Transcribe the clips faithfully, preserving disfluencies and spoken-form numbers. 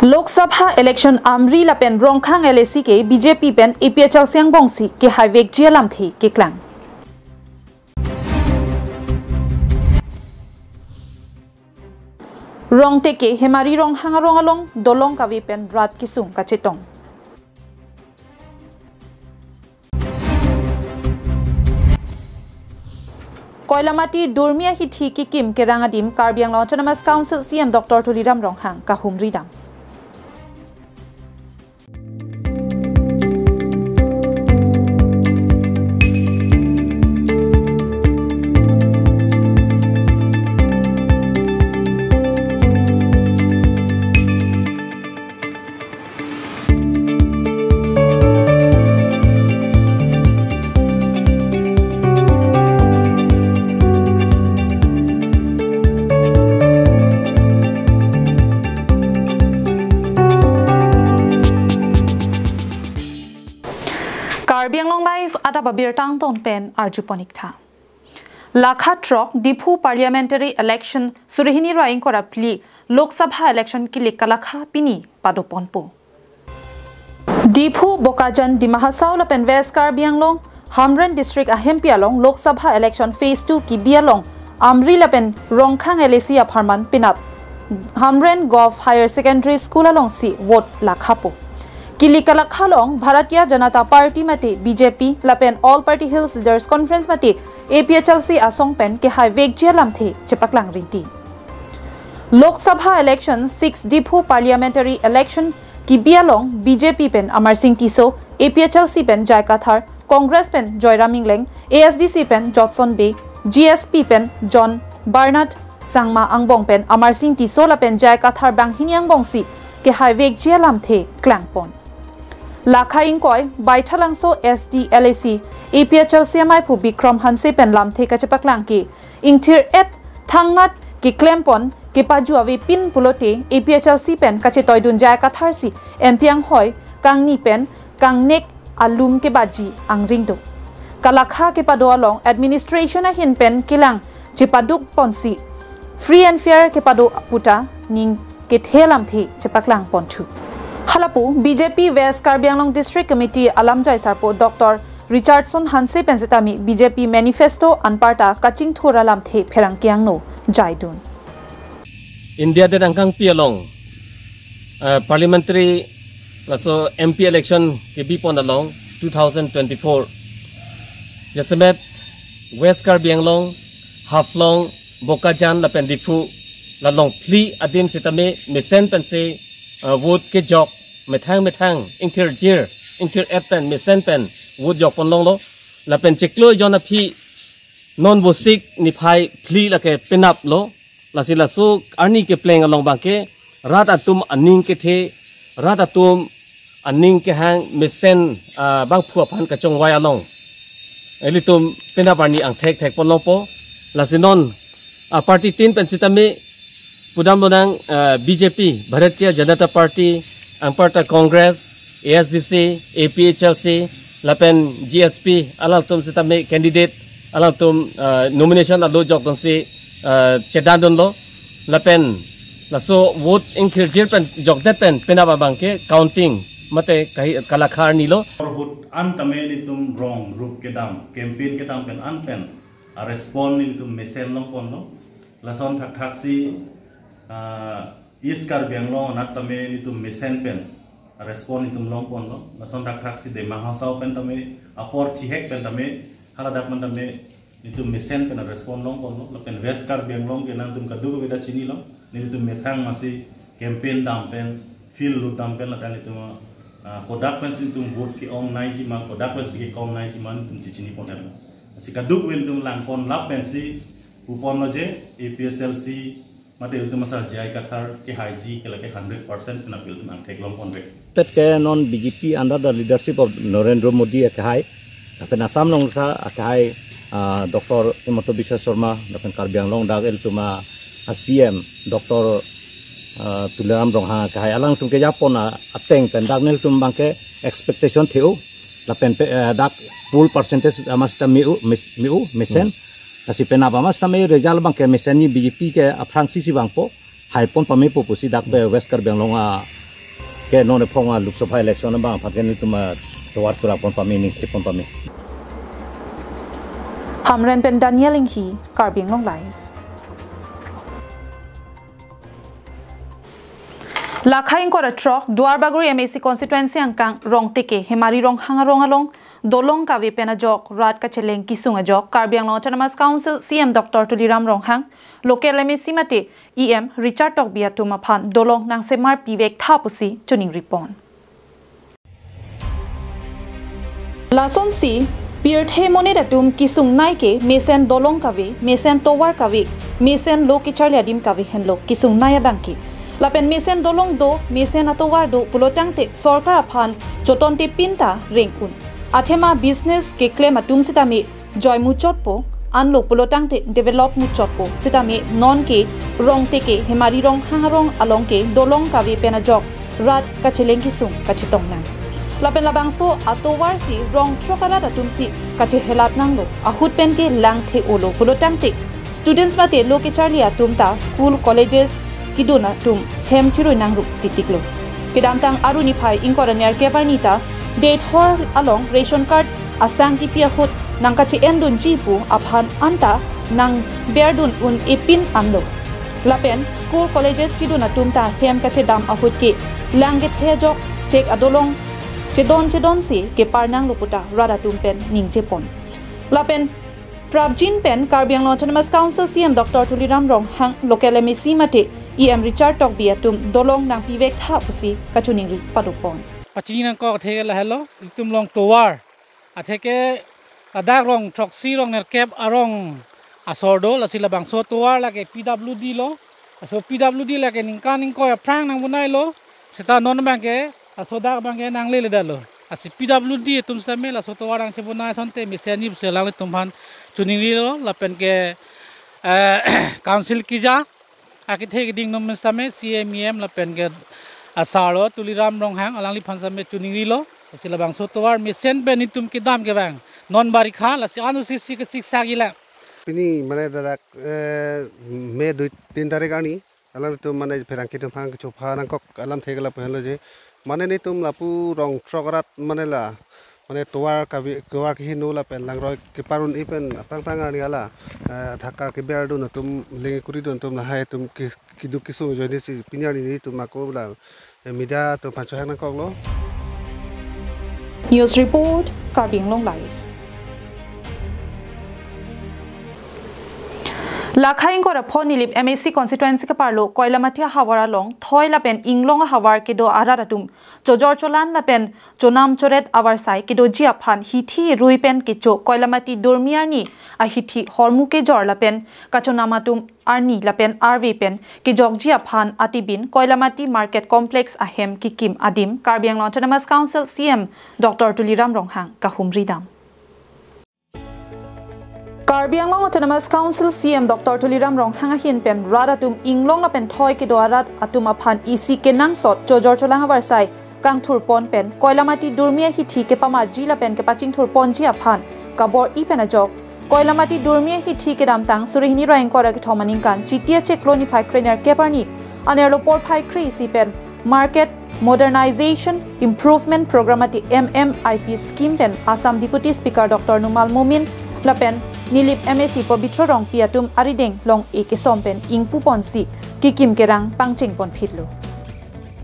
Lok Sabha election Amri lapen Rongkhang L A C ke B J P pen A P H L C angbongsi kehaivekji alamthe keklang. Rongteke Hemari Ronghang arong along dolong kave pen rat kesung kachetong. Koilamati Durmi ahithi kekim kerang adim Karbi Anglong Autonomous Council C E M Doctor Tuliram Ronghang kahumri dam. Karbi Anglong Live adap abirta angton pen arjupon ik tha. Lakha throk Diphu Parliamentary Election suri hini ra ingkoi ra phli Lok Sabha Election kilik kalakha pini padoponpo. Diphu, Bokajan, Dima Hasao lapen West Karbi Anglong, Hamren District ahempi along Lok Sabha Election Phase two kibi along Amri lapen Rongkhang L A C apharman penap Hamren Govt Higher Secondary School alongsi vote lakhapo. Kilik kalakha along Bharatiya Janata Party mate B J P lapen All Party Hills Leaders Conference mate A P H L C asong pen kehaivekji alamthe chepaklang rinti. Lok Sabha Election six Diphu Parliamentary Election kibi along B J P pen Amarsing Tisso, A P H L C pen J I Kathar, Congress pen Joyram Engleng, A S D C pen Jotson Bey, G S P pen John Bernard Sangma angbong pen Amarsing Tisso lapen J I Kathar banghini angbongsi kehaivekji alamthe klangpon. Lakha ingkoi, Baithalangso S D L A C, A P H L C amaiphu Bikram Hanse pen lamthe kachepaklang ke, ingthir-et thangnat keklempon kepaju avepin pulote A P H L C pen kachetoidun J I Kathar si M P anghoi kangni pen kangnek alum kebaji angring do. Kalakha kepado along administration ahin pen kelang chepadukponsi free and fair kepado puta ning kethe alamthe chepaklangponthu. Halapu B J P West Karbi Anglong District Committee alamjai sarpo Doctor Richardson Hanse pen setame B J P manifesto anparta kachingthur alamthe pherangke angno jaidun. India adet angkangpi along, eh, parliamentary laso M P election kebipon along two thousand twenty-four. Jasemet West Karbi Anglong, Haflong, Bokajan lapen Diphu, la long phli adim sitame mesen pensi, eh, vote kejok methang methang ingthirjir, ingthir-et pen mesen pen vote jokpon longlo. Lapen chiklo jon aphi non Vosik niphai phli lake penaplo. Lasi laso arni kepleng along abangke rat atum aning kethe, rat atum aning kehang mesen, ah, bangphu aphan kachongvai along ilitum penap arni angthek thekpon longpo. Lasi non, ah, party tin pen sitame pudam lonang, ah, B J P, Bharatiya Janata Party, anparta Congress, A S D C, A P H L C, lapen G S P, alangtum sitame candidate, alangtum, ah, nomination alo jokdunsi, ah, chedandunlo, lapen laso vote ingthirjir pen jokdet pen penap abangke counting mate kahi kalakha arnilo. Vote an tame nelitum rong rup kedam, campaign kedam pen an pen a respond nelitum mesen longponlo. Lason thakthaksi, ah, East Karbi Anglong anat tame nelitum mesen pen a respond nelitum longponlo. Lason thakthaksi Dima Hasao pen tame apor chihek pen tame haladak man tame nelitum mesen pen a respond longponlo. Lapen West Karbi Anglong ke nangtum kadokave ta chinilo. Nelitum methang masi campaign dam pen, field lut dam pen lata nelitum, ah, kodak pensi nelitum vote ke-ong naiji ma, kodak pensi kekom naiji ma nelitum chechinipon-etlo. Lasi kadokave nelitum langpon lap pensi puponlo je A P H L C mate ilitum asar J I Kathar kehaiji ke lake hundred percent penap ilitum angthek longponvek. Tet ke non B J P under the leadership of Narendra Modi akehai, lapen Assam along sa akehai, ah, Doctor Himanta Biswa Sarma, lapen Karbi Anglong dak ilitum a, a C M Doctor, ah, Tuliram Ronghang akehai alangtum kejapon a, ateng pen dak nelitum abangke expectation the-o, lapen pe, eh, dak poll percentage amas ta me-o, mes-, me-o, mesen. Hmm. Lasi penap amas tame result abangke mesen ni B J P ke aphrangsi si vangpo, haipon pamepo pusi dak pe West Karbi Anglong a, Ke non ephong a Lok Sabha election abang aphan ke nelitum atovar chorapon pame, ningthepon pame. Hamren pen Daniel Inghi, Karbi Anglong Live. Lakha ingkoi ra throk, Duarbagori M A C constituency angkang Rongteke, Hemari Ronghang arong along dolong kave pen ajok rat kacheleng kesung ajok Karbi Anglong Autonomous Council C E M Doctor Tuliram Ronghang, local M A C mate E M Richard Tokbi atum aphan dolong nangsemar pivek tha pusi choningri pon. Lasonsi pirthe monit atum kesungnei ke mesen dolong kave, mesen tovar kave, mesen lo kecharli adim kave henlo kesungnei abang ke. Lapen mesen dolong do, mesen atovar do pulotangte sorkar aphan chotontepin ta reng un. Athema business keklem atum sitame joi muchotpo, anlo pulotangte develop muchotpo, sitame non ke Rongteke, Hemari Ronghang arong along ke dolong kave pen ajok rat kacheleng kesung kachetong nang. Lapen labangso atovar si rong throk arat atum si kachehelat nanglo, ahut pen ke langthe-olo pulotangte students mate lo kecharli atum ta school colleges kedun atum hem chirui nangrup titiklo. Kedamtang Aru niphai ingkoi ra nerkep arni ta Deithor along ration card asang kipi ahut nangkache-endunji pu aphan anta nangberdun un-epin anlo. Lapen school colleges kedun atum ta hem kachedam ahut ke lang kethe ajok chek adolong chedon chedon si kepar nanglo puta rat atum pen ningjepon. Lapen prapjin pen Karbi Anglong Autonomous Council C E M Doctor Tuliram Ronghang, local M A C mate E M Richard Tokbi atum dolong nangpivek tha pusi kachoningri padopon. Pachini nangkok athe lahelo, itum along tovar. Atheke ladak rong throksi rong nerkep arong asor do, lasi labangso tovar lake P W D lo. Laso P W D lake ningkan ingkoi aphrang nangbonailo. Seta non abang ke, laso dak abang ke nanglele detlo. Lasi P W D atum sitame laso tovar nangchebonai asonte mesen ni pusi alanglitum aphan choningrilo, lapen ke, eh, council keja akethe keding atum sitame C E M, E M lapen ke asar lo Tuliram Ronghang, alangliphan sitame choningrilo. Lasi labangso tovar mesen pen itum kedam kevang non barikha, lasi anu sisi kesik sagi la. Pini mane ladak, eh, May dui tin tarik arni, alanglitum mane pherangke atum aphan kechopha nangkok alamthe ke lapu henlo je. Mane nelitum lapu rong throk arat mane la, mane tovar kave, tovar kehingno lapen langroi kepar un-e pen aphrang phrang arni ala, eh, dhakar keberdun atum, lengkuri dun atum lahai atum ke, keduk kesung ajoine si pini arni nelitum ako la, eh, media atum aphan chohang nangkoklo. News report, Karbi Anglong Live. Lakha ingkoi ra pho Nilip M A C constituency keparlo Koilamati ahavar along thoi lapen inglong ahavar kedo arat atum chojor cholan lapen chonam choret avarsai kedoji aphan hithi rui pen kecho Koilamati Durmi arni ahithi hormu kejor lapen kachonam atum arni lapen arve pen kejokji aphan atibin Koilamati Market Complex ahem kekim adim Karbi Anglong Autonomous Council C E M Doctor Tuliram Ronghang kahumri dam. Karbi Anglong Autonomous Council C E M Doctor Tuliram Ronghang ahin pen rat atum inglong lapen thoi kedo arat atum aphan isi kenangsot chojor cholang avarsai kangthurpon pen Koilamati Durmi ahithi kepamaji lapen kepachingthurponji aphan kabor-i pen ajok Koilamati Durmi ahithi kedamtang suri hini ra ingkoi ra kethom aningkan Chiti achiklo niphai krenerkep arni anerlo porphai kre-isi pen Market Modernization Improvement Program mate M M I P scheme pen Assam Deputy Speaker Doctor Numal Momin lapen Nilip M A C Pobitro Rongpi atum arideng long-e kesom pen ingpuponsi kekim kerang pangchengponphitlo.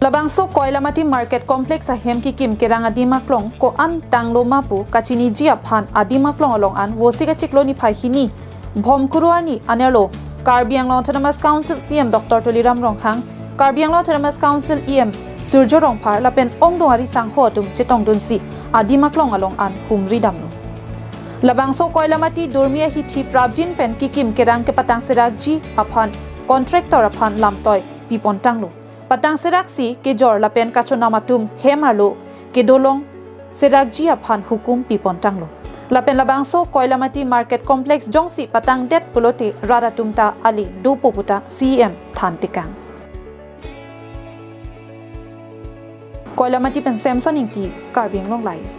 Labangso Koilamati Market Complex ahem kekim kerang adim aklong ko-an tanglo ma pu kachiniji aphan adim aklong along an Vosik achiklo niphai hini Bhomkuru arni anerlo Karbi Anglong Autonomous Council C E M Doctor Tuliram Ronghang, Karbi Anglong Autonomous Council E M Surjya Rongphar lapen ongdung ari sangho atum chetongdunsi adim aklong along an humri damlo. Labangso Koilamati Durmi ahithi prapjin pen kekim kerang kepatang serakji aphan contractor aphan lamtoi pipontanglo. Patang seraksi kejor lapen kachonam atum hem arlo kedolong serakji aphan hukum pipontanglo. Lapen labangso Koilamati Market Complex jongsi patangdet pulote rat atum ta ale dopo puta C E M thantekang. Koilamati pen Samson Ingti, Karbi Anglong Live.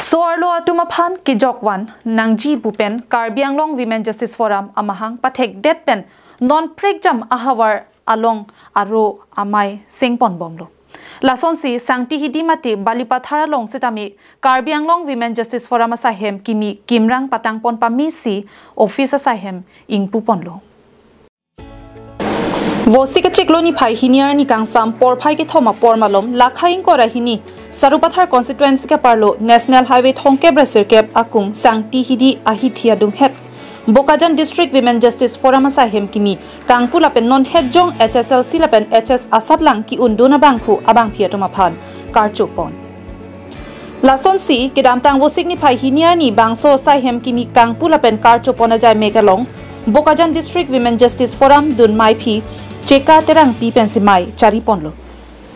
Bangso arlo atum aphan kejokvan nangji pu pen Karbi Anglong Women Justice Forum amahang pathekdet pen non prekjam ahavar along aro amei sengponbomlo. Lasonsi Sangti Hidi mate Balipathar along sitame Karbi Anglong Women Justice Forum asaihem kimi kimrang patangpon pamesi office asaihem ingpuponlo. Vosik achiklo niphai hini arni kangsam porphai kethom apor malom lakha ingkoi ra hini Sarupathar constituency keparlo National Highway thomkep ra sirkep akung Sangti Hidi ahithi adunghet Bokajan District Women Justice Forum asaihem kimi kangpu lapen non hetjong H S L C lapen H S asatlang ki-undun abangphu abangphi atum aphan karchopon. Lasonsi kedamtang Vosik niphai hini arni bangso asaihem kimi kangpu lapen karchopon ajai mek along Bokajan District Women Justice Forum dun meiphi Cheka Terangpi pensi mei chariponlo.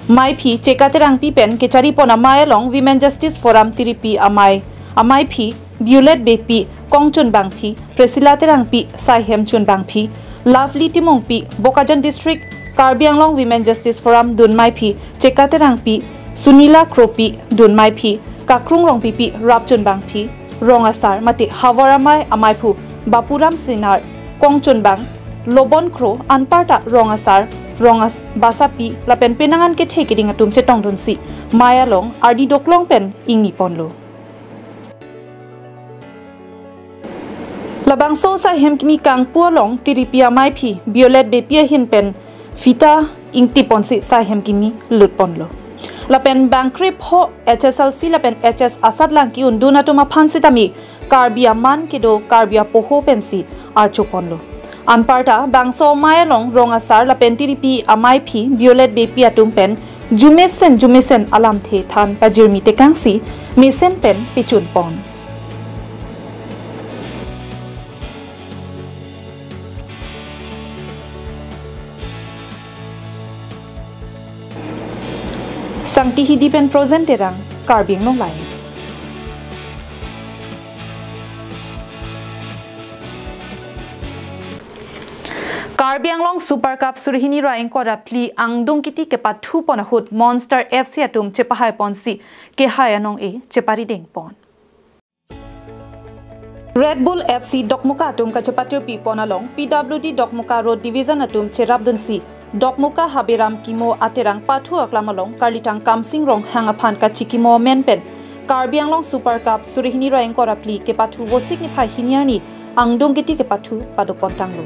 Meiphi Cheka Terangpi pen kecharipon amei along Women Justice Forum tiripi amei, ameiphi Violet Beypi, kongchunbangphi Priscilla Terangpi, saihem chunbangphi Lovely Timungpi, Bokajan District Karbi Anglong Women Justice Forum dun meiphi Cheka Terangpi, Sunila Kropi, dun meiphi Kakrung Rongpipi, rapchunbangphi rong asar mate havar amei ameiphu Bapuram Sinar, kongchunbang Lobon Kro, anparta rong asar, rong as-, basapi lapen penang an kethe keding atum chetongdunsi mei along ardi doklong pen ingniponlo. Labangso asaihem kimi kangpu along tiripi ameiphi Violet Beypi ahin pen fita ingtiponsi asaihem kimi lutponlo. Lapen bangkrepho H S L C lapen H S asatlang ki-undun atum aphan sitame Karbi aman kedo Karbi apoho pensi archoponlo. Anparta bangso amei along rong asar lapen tiripi ameiphi Violet Beypi atum pen jumesen jumesen alamthe than pajirmi tekangsi mesen pen pechunpon. Sangti Hidi pen Projen Terang, Karbi Anglong Live. Karbi Anglong Super Cup suri hini ra ingkoi ra phli angdung kiti kepathupon ahut Monster F C atum chepahaiponsi kehai anong-e cheparidengpon. Red Bull F C Dokmoka atum kachepatirpipon along P W D Dokmoka Road Division atum cherapdunsi Dokmoka Haberam Kimo Aterang pathu aklam along Karlitang Kamsing Ronghang aphan kachikimo amen pen Karbi Anglong Super Cup suri hini ra ingkoi ra phli kepathu Vosik niphai hini arni angdung kiti kepathu padopontanglo.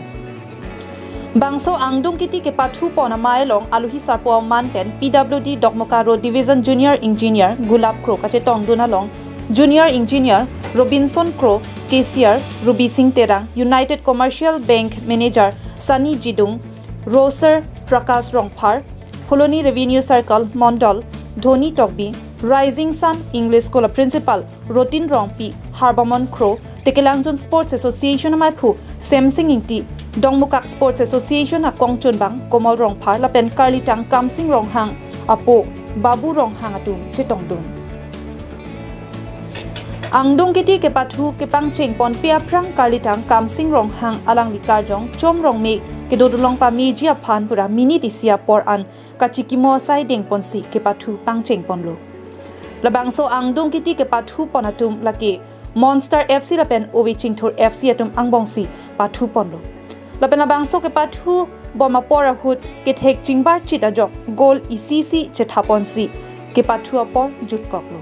Bangso angdung kiti kepathupon amei along aluhi sarpo aman pen P W D Dokmoka Road Division Junior Engineer Gulab Kro kachetongdun along Junior Engineer Robinson Kro, Cashier Ruby Singh Terang, United Commercial Bank Manager Sunny Jidung, Grocer Prakash Rongphar, Phuloni Revenue Circle Mondol Dhoni Tokbi, Rising Sun English School Principal Rotin Rongpi, Harbamon Kro, Tekelangjun Sports Association ameiphu Semsing Ingti, Dongmukak Sports Association akongchunbang Komol Rongphar lapen Karlitang Kamsing Ronghang apo Babu Ronghang atum chetongdun. Angdung kiti kepathu kepangchengponpe aphrang Karlitang Kamsing Ronghang alangli karjong Chom Rongme kedodunlong pameji aphan pura minute isi apor an kachikimo asai dengponsi kepathu pangchengponlo. Labangso angdung kiti kepathupon atum lake Monster F C lapen Ove Chingthur F C atum angbongsi pathuponlo. Lapen labangso kepathubom apor ahut kethek chingbarchit ajok goal isi isi chethaponsi kepathu apor jutkoklo.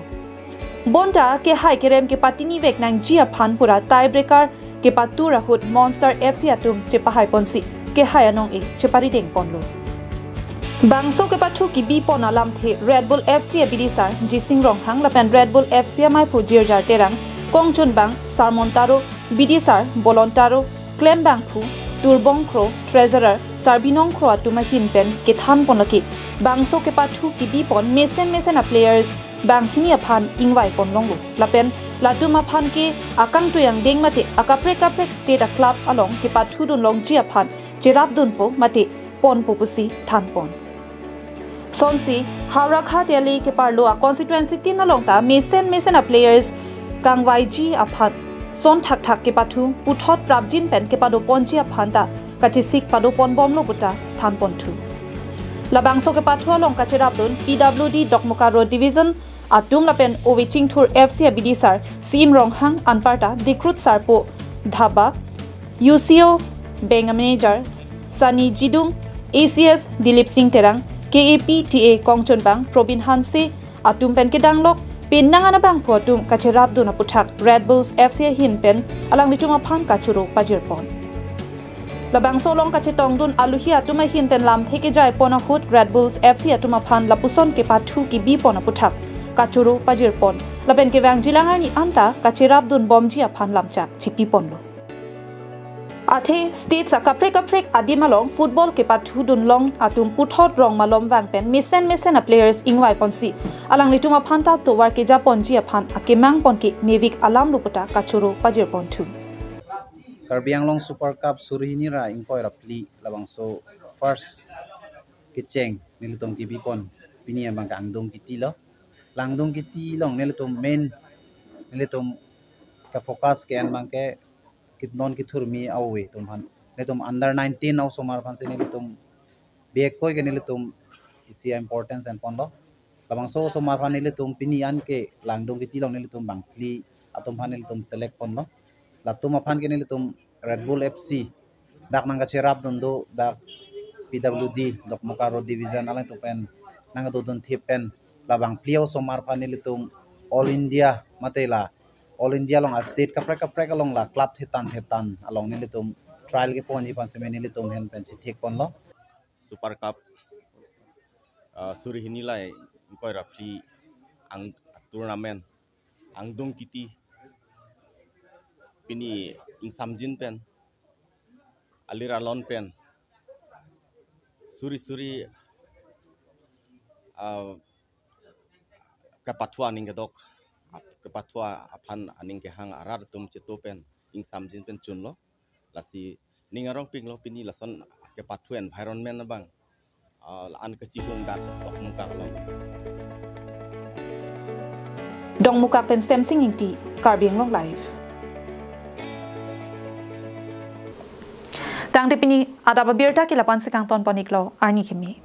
Bonta kehai kerem kepatinivek nangji aphan pura tiebreaker kepatur ahut Monster F C atum chepahaiponsi kehai anong-e cheparidengponlo. Bangso kepathu kebipon alamthe Red Bull F C abidisar Jising Ronghang lapen Red Bull F C ameiphu Jirjar Terang, kongchunbang Sarmon Taro, bidisar Bolon Taro, klembangphu Turbong Kro, Treasurer Sarbinong Kro atum ahin pen kethanpon lake bangso kepathu kebipon mesen mesen a players banghini aphan ingvaipon longlo. Lapen latum aphan ke akangtui angdeng mate akaprek kaprek state a club along kepathudun longji aphan cherapdunpo mate ponpo pusi thanpon. Sonsi Howraghat L A keparlo a constituency tin along ta mesen mesen a players kangvaiji aphan son thakthak kepathu puthot prapjin pen kepadoponji aphan ta kachesik padoponbomlo puta thanponthu. Labangso kepathu along kacherapdun P W D Dokmoka Road Division atum lapen Ove Chingthur F C abidisar Sim Ronghang, anparta Dikrut Sarpo Dhaba, U C O Bank Manager Sani Jidung, A C S Dilip Singh Terang, K A P T A kongchunbang Probin Hanse atum pen kedanglok, penang an abangphu atum kacherapdun aputhak Red Bulls F C ahin pen alanglitum aphan kachoro pajirpon. Labangso along kachetongdun aluhi atum ahin pen lamthe kejaipon ahut Red Bulls F C atum aphan lapuson kepathu kebipon aputhak kachoro pajirpon. Lapen kevangjilang arni anta kacherapdunbomji aphan lamchak chipiponlo. Athe states akaprek kaprek adim along football kepathudunlong atum puthot rong malom vang pen mesen mesen a players ingvaiponsi alanglitum aphan ta tovar kejaponji aphan akemangpon ke mevik alamlo puta kachoro pajirponthu. Karbi Anglong Super Cup suri hini ra ingkoi ra phli labangso first kecheng nelitum kebipon pini abang ke angdung kitilo. La angdung kiti along nelitum main nelitum kefocus ke-en abang ke kitnon kithurmi a-Ove atum aphan. Nelitum under nineteen a-osomar aphansi nelitum bihek koi ke nelitum isi importance enponlo. Labangso osomar aphan nelitum pini an ke la angdung kiti along nelitum bang phli atum aphan nelitum select ponlo. Latum aphan ke nelitum Red Bull F C dak nangkacherapdun do dak P W D, Dokmoka Road Division alangtum pen nangdodun thip pen labang phli a-osomar aphan nelitum All India mate la All India along a-state kaprek kaprek along la club thetan thetan along nelitum trial keponji aphan seme nelitum ahin pen chithik ponlo. Super Cup, ah, suri hini lai ingkoi ra phli ang tournament angdung kiti pini ingsamjin pen alir alon pen suri suri, ah, kepathu aning kedok, kepathu aphan aning kehang arat atum cheto pen ingsamjin pen chunlo. Lasi ning arong pinglo pini lason kepathu environment abang, ah, la-an kachihung dat Dokmoka along. Dokmoka pen Semsing Ingti, Karbi Anglong Live. Tangte pini adap abirta ke la-an si kangtonpon-iklo, arni kimi.